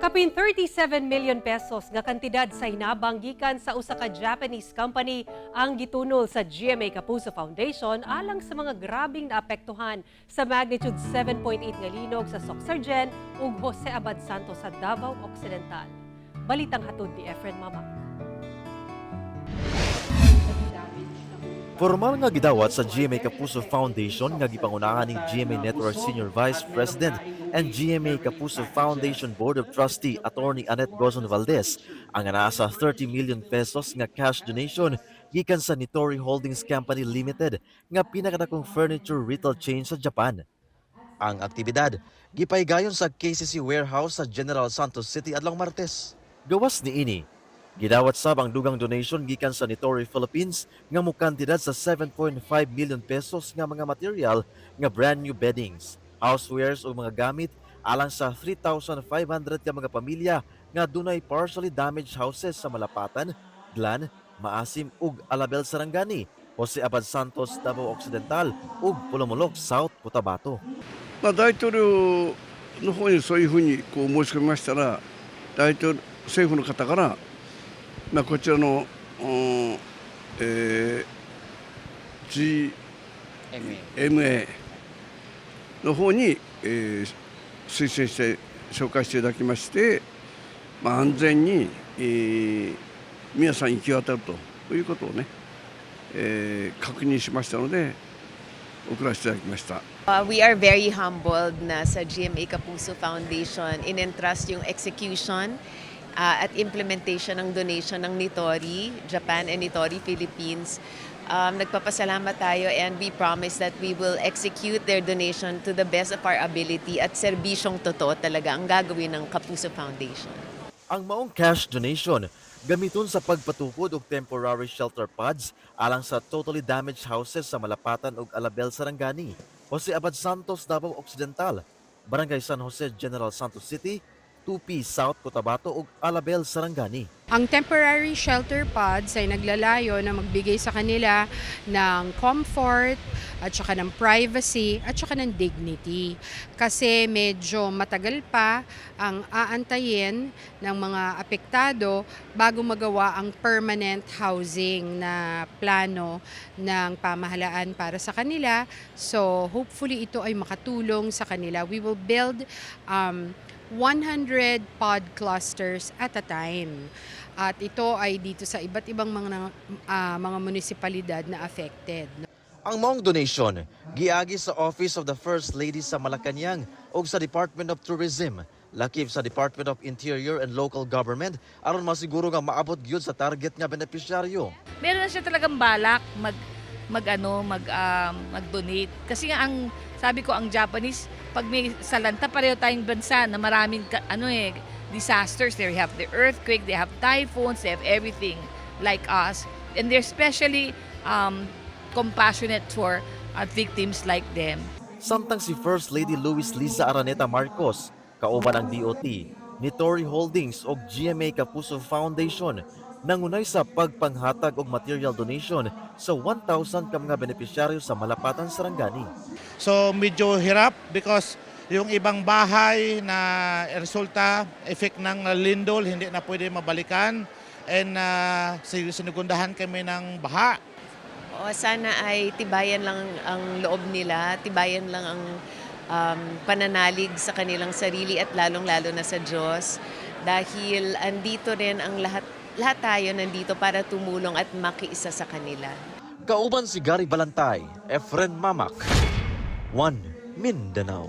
Kapin 37 million pesos nga kantidad sa hinabang gikan sa usa ka Japanese company ang gitunol sa GMA Kapuso Foundation alang sa mga grabing naapektuhan sa magnitude 7.8 nga linog sa Soccsksargen ug Jose Abad Santos sa Davao Occidental. Balitang hatod ni Efren Mamak. Formal nga gidawat sa GMA Kapuso Foundation nga gipangunahan ni GMA Network Senior Vice President and GMA Kapuso Foundation Board of Trustee Attorney Annette Gozon Valdez ang nasa 30 million pesos nga cash donation gikan sa Nitori Holdings Company Limited nga pinakadakong furniture retail chain sa Japan. Ang aktibidad gipahigayon sa KCC Warehouse sa General Santos City adlong Martes. Gawas niini, gidawat sab ang dugang donation gikan sa Nitori Philippines nga mokantidad sa 7.5 million pesos nga mga material nga brand new beddings, housewares ug mga gamit alang sa 3,500 ka mga pamilya nga dunay partially damaged houses sa Malapatan, Glan, Maasim ug Alabel, Sarangani, Jose Abad Santos, Davao Occidental ug Polomolok, South Cotabato. まあ、大統領の方にそういうふうにこう申し込みましたら、大統領政府の方から、まあ、こちらの、GMA の方に、推薦して紹介していただきまして、まあ、安全に、皆さん行き渡るということをね、確認しましたので、送らせていただきました。 We are very humbled na sa GMA Kapuso Foundation in-entrust yung execution at implementation ng donation ng Nitori Japan and Nitori Philippines. Nagpapasalamat tayo and we promise that we will execute their donation to the best of our ability at serbisyong totoo talaga ang gagawin ng Kapuso Foundation. Ang maong cash donation gamiton sa pagpatukod og temporary shelter pods alang sa totally damaged houses sa Malapatan ug Alabel, Sarangani, Jose Abad Santos, Davao Occidental, Barangay San Jose, General Santos City, 2P, South Cotabato ug Alabel, Sarangani. Ang temporary shelter pods ay naglalayo na magbigay sa kanila ng comfort at saka ng privacy at saka ng dignity. Kasi medyo matagal pa ang aantayin ng mga apektado bago magawa ang permanent housing na plano ng pamahalaan para sa kanila. So hopefully ito ay makatulong sa kanila. We will build 100 pod clusters at a time. At ito ay dito sa iba't ibang mga munisipalidad na affected. Ang maong donation giagi sa Office of the First Lady sa Malacañang ug sa Department of Tourism, lakip sa Department of Interior and Local Government aron masiguro nga maabot gyud sa target nga benepisyaryo. Meron na siya talagang balak mag mag ano mag mag-donate kasi nga ang sabi ko, ang Japanese, pag may salanta, pareho tayong bansa na maraming ano eh, disasters. They have the earthquake, they have typhoons, they have everything like us, and they're especially compassionate for victims like them. Samtang si First Lady Luis Liza Araneta Marcos, kauban ang DOT, Nitori Holdings ug GMA Kapuso Foundation nangunay sa pagpanghatag og material donation sa 1,000 ka mga benepisyaryo sa Malapatan, Sarangani. So medyo hirap because yung ibang bahay na resulta, effect ng lindol, hindi na pwede mabalikan. And sinugundahan kami ng baha. O, sana ay tibayan lang ang loob nila, tibayan lang ang pananalig sa kanilang sarili at lalong-lalo na sa Diyos. Dahil andito rin ang lahat, lahat tayo nandito para tumulong at makiisa sa kanila. Kauban si Gary Balantay, Efren Mamak, One Mindanao.